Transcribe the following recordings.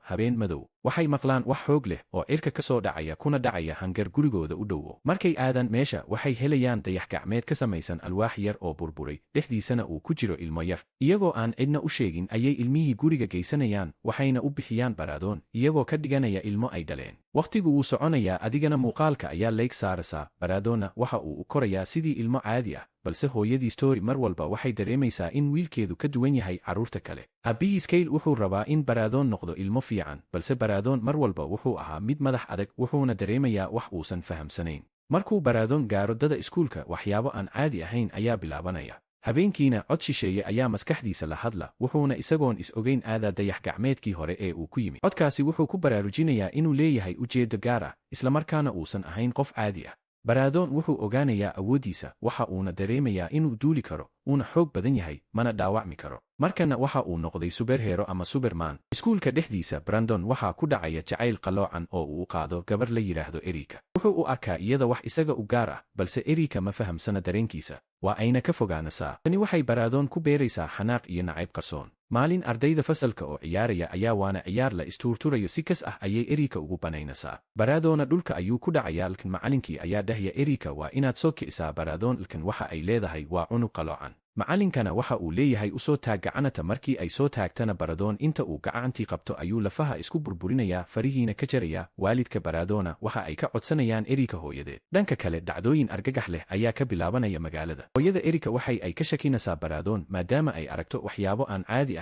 Habeen madow waxay maqlaan wax xoog leh oo cirka ka soo dhacaya kuna dhacaya hangar gurigooda u dhowo. Markay aadaan meesha, waxay helayaan dayax gacmeed ka samaysan alwaax yar oo burburay, dhexdiisana uu ku jiro ilmo yar. Iyagoo aan cidna u sheegin ayay ilmihii guriga geysanayaan, waxayna u bixiyaan Baraadoon, iyagoo ka dhiganaya ilmo ay dhaleen. Wakhtigu wuu soconayaa, adigana muuqaalka ayaa like saarasaa. Baraadoonna waxa uu u korayaa sidii ilmo caadi ah, balse hooyadiis Tori mar walba waxay dareemaysaa in wiilkeedu ka duwan yahay carruurta kale. Aabihiis Kayl wuxuu rabaa in Baraadoon noqdo ilmo fiican, balse Baraadoon mar walba wuxuu ahaa mid madax adag, wuxuuna dareemayaa wax uusan fahamsanayn. Markuu Baraadoon gaaro dada iskuulka, waxyaabo aan caadi ahayn ayaa bilaabanaya. Habeenkiina cod shisheeye ayaa maskaxdiisa la hadla, wuxuuna isagoon is ogayn aadaa dayax gacmeedkii hore ee uu ku yimid. Codkaasi wuxuu ku baraarujinayaa inuu leeyahay ujeeddo gaar ah, islamarkaana uusan ahayn qof caadi ah. Baraadoon wuxuu ogaanayaa awooddiisa, waxa uuna dareemayaa inuu duuli karo, uuna xoog badan yahay, mana dhaawacmi karo. Markana waxa uu noqday superhero ama Superman. Iskuulka dhexdiisa, Brandon waxaa ku dhacaya jacayl qaloocan oo uu u qaado gabar la yidhaahdo Erika. Wuxuu u arkaa iyada wax isaga u gaar ah, balse Erika ma fahamsana dareenkiisa, waa ayna ka fogaanasaa. Tani waxay Baraadoon ku beeraysaa xanaaq iyo nacayb qarsoon. Maalin ardayda fasalka oo ciyaaraya ayaa, waana ciyaar la istuurturayo, si kas ah ayay Erika ugu banaynaysaa. Baraadoona dhulka ayuu ku dhacayaa. Lkan macalinkii ayaa dhahya, "Erika, waa inaad soo kicisaa Baraadoon." Lkan waxa ay leedahay, "Waa cunug qaloocan." Macalinkana waxa uu leeyahay, "Usoo taag gacanata." Markii ay soo taagtana, Baradoon inta uu gacantii qabto ayuu lafaha isku burburinayaa, farihiina ka jarayaa. Waalidka Baradoona waxa ay ka codsanayaan Erika hooyadeed. Dhanka kale, dhacdooyin argagax leh ayaa ka bilaabanaya magaalada. Hooyada Erika waxay ay ka shakinaysaa Baradoon, maadaama ay aragto waxyaabo aan caadi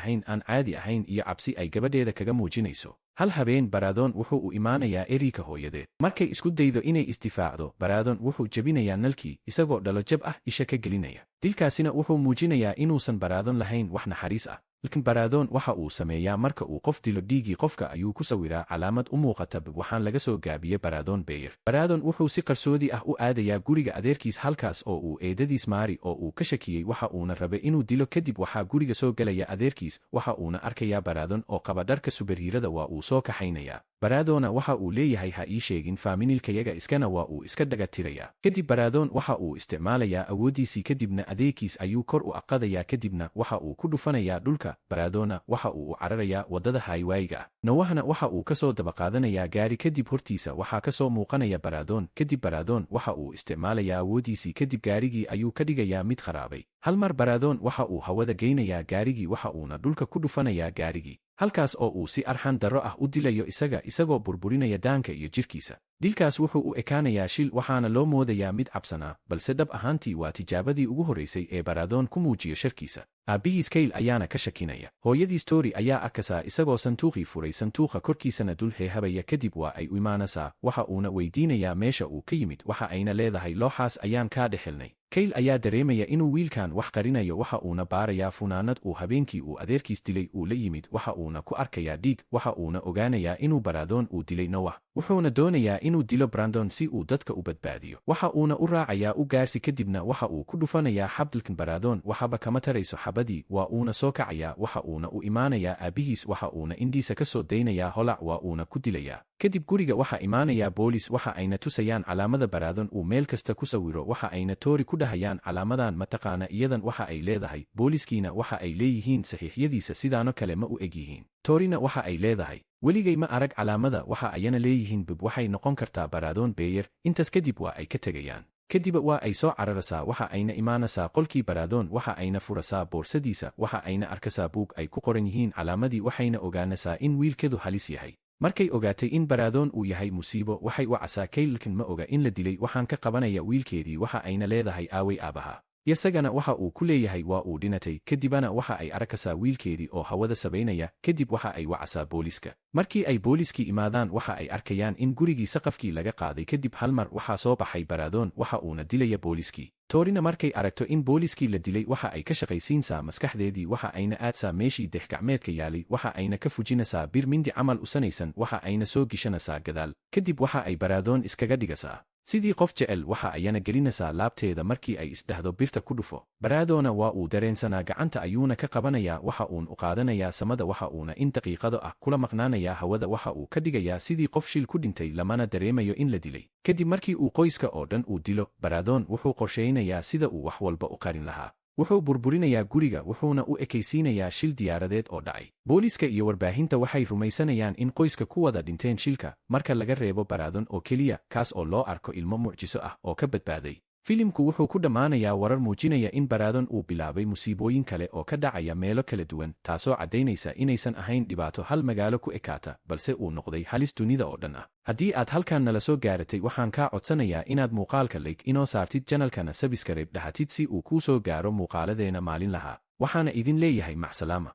ahayn iyo cabsi ay gabadheeda kaga muujinayso. Hal habeen Baradoon wuxuu u imaanayaa Erika hooyadeed. Markay isku daydo inay isdifaacdo, Baradoon wuxuu jebinayaa nalkii, isagoo dhalo jab ah isha ka gelinaya. Dilkaasina wuxuu muujinayaa inuusan Baraadon lahayn wax naxariis ah. Laakiin Baraadon waxa uu sameeyaa, marka uu qof dilo, dhiigii qofka ayuu ku sawiraa calaamad u muuqata, waxaan laga soo gaabiye Baraadon Beyer. Baraadon wuxuu si qarsoodi ah u aadayaa guriga adeerkiis, halkaas oo uu eedadiis Maari oo uu ka shakiyey, waxa uuna rabe inuu dilo. Kadib waxaa guriga soo gelaya adeerkiis, waxa uuna arkayaa Baraadon oo qaba dharka superhero-da. Waa uu soo kaxaynayaa. Baraadona waxa uu leeyahay, "Ha ii sheegin family-kayaga." Iskana waa uu iska dhaga tirayaa. Kadib Baraadon waxa uu isticmaalayaa awooddiisii, kadibna adeegkiis ayuu kor u aqadayaa, kadibna waxa uu ku dhufanayaa dhulka. Baraadona waxa uu u cararayaa waddada highway-ga ah. Nowahna waxa uu ka soo dabaqaadanayaa gaari, kadib hortiisa waxaa ka soo muuqanaya Baraadon. Kadib Baraadon waxa uu isticmaalayaa awooddiisii, kadib gaarigii ayuu ka dhigayaa mid kharaabay. Hal mar Baraadon waxa uu hawada geynayaa gaarigii, waxa uuna dhulka ku dhufanayaa gaarigii, halkaas oo uu si arxan darro ah u dilayo isaga, isagoo burburinaya daanka iyo jirkiisa. Dilkaas wuxuu u ekaanayaa shil, waxaana loo moodayaa mid cabsanaa, balse dhab ahaantii waa tijaabadii ugu horraysay ee Baraadon ku muujiyo sharkiisa. Aabbihiis Kayl ayaana ka shakinaya. Hooyadiis Tori ayaa arkasaa isagoo santuuqii furay, santuuqa korkiisana dul heehabaya. Kadib waa ay u imaanasaa, waxa uuna weydiinayaa meesha uu ka yimid. Waxa ayna leedahay, "Looxaas ayaan kaa dhexelnay." Kayl ayaa dareemaya inuu wiilkan wax qarinayo. Waxa uuna baarayaa funaanad uu habeenkii uu adeerkiis dilay uu la yimid, waxa uuna ku arkayaa dhiig. Waxa uuna ogaanayaa inuu Baraadon uu dilay Noah, wuxuuna doonayaa inuu dilo Brandon si uu dadka u badbaadiyo. Waxa uuna u raacayaa u gaarsi, kadibna waxa uu ku dhufanayaa xabdilkan. Baraadon waxaba kama tarayso xabadii, waa uuna soo kacayaa. Waxa uuna u imaanayaa aabihiis, waxa uuna indhiisa ka soo daynayaa holac, waa uuna ku dilayaa. Kadib guriga waxaa imaanayaa boolis, waxa ayna tusayaan calaamada Baraadon uu meel kasta ku sawiro. Waxa ayna Toori ku dhahayaan, "Calaamadan mataqaana iyadan?" Waxa ay leedahay, "Booliskiina waxa ay leeyihiin saxiixyadiisa sidaano kale ma u eg yihiin?" Toorina waxa ay leedahay, "Weligay ma arag calaamada." Waxa ayana leeyihiin, "Bub, waxay noqon kartaa Baraadon Beyer." Intaas kadib waa ay ka tegayaan. Kadiba waa ay soo cararasaa, waxa ayna imaanasaa qolkii Baraadoon. Waxa ayna furasaa boorsadiisa, waxa ayna arkasaa buug ay ku qoran yihiin calaamadii, waxayna ogaanasaa in wiilkeedu halis yahay. Markay ogaatay in Baraadoon uu yahay musiibo, waxay u casaa Kaylkan ma oga in la dilay. Waxaan ka qabanaya wiilkeedii. Waxa ayna leedahay, "Aaway aabaha?" Isagana waxa uu ku leeyahay, "Waa uu dhinatay." Kadibana waxa ay arakasaa wiilkeedii oo hawada sabaynaya. Kadib waxa ay wacasaa booliska. Markii ay booliskii imaadaan, waxa ay arkayaan in gurigii saqafkii laga qaaday. Kadib hal mar waxaa soo baxay Baraadoon, waxa uuna dilaya booliskii. Toorina markay aragto in booliskii la dilay, waxa ay ka shaqaysiinsaa maskaxdeedii. Waxa ayna aadsaa meeshii dayax-gacmeedka yaalay, waxa ayna ka fujinasaa bir mindi camal usanaysan, waxa ayna soo gishanaysaa gadaal. Kadib waxa ay Baraadoon iskaga dhigasaa sidii qof jecel, waxa ayana gelinaysaa laabteeda. Markii ay isdhahdo birta ku dhufo, Baraadoona waa uu dareensanaa, gacanta ayuuna ka qabanayaa, waxa uun u qaadanayaa samada, waxa uuna in daqiiqado ah kula maqnaanayaa hawada. Waxa uu ka dhigayaa sidii qof shil ku dhintay, lamana dareemayo in la dilay. Kadib markii uu qoyska oo dhan uu dilo, Baraadoon wuxuu qorshaynayaa sida uu wax walba u qarin lahaa. Wuxuu burburinayaa guriga, wuxuuna u ekaysiinayaa shil diyaaradeed oo dhacay. Booliiska iyo warbaahinta waxay rumaysanayaan in qoyska ku wada dhinteen shilka, marka laga reebo Brandon oo keliya, kaas oo loo arko ilmo mucjiso ah oo ka badbaaday. Filimku wuxuu ku dhammaanayaa warar muujinaya in Brandon uu bilaabay musiibooyin kale oo ka dhacaya meelo kala duwan, taasoo caddeynaysa inaysan ahayn dhibaato hal magaalo ku ekaata, balse uu noqday halis dunida oo dhan ah. Haddii aad halkan nala soo gaaratay, waxaan kaa codsanayaa inaad muuqaalka like inoo saartid, channelkana subscribe dhahatid, si uu kuu soo gaaro muuqaaladeena maalinlaha. Waxaana idin leeyahay macsalaama.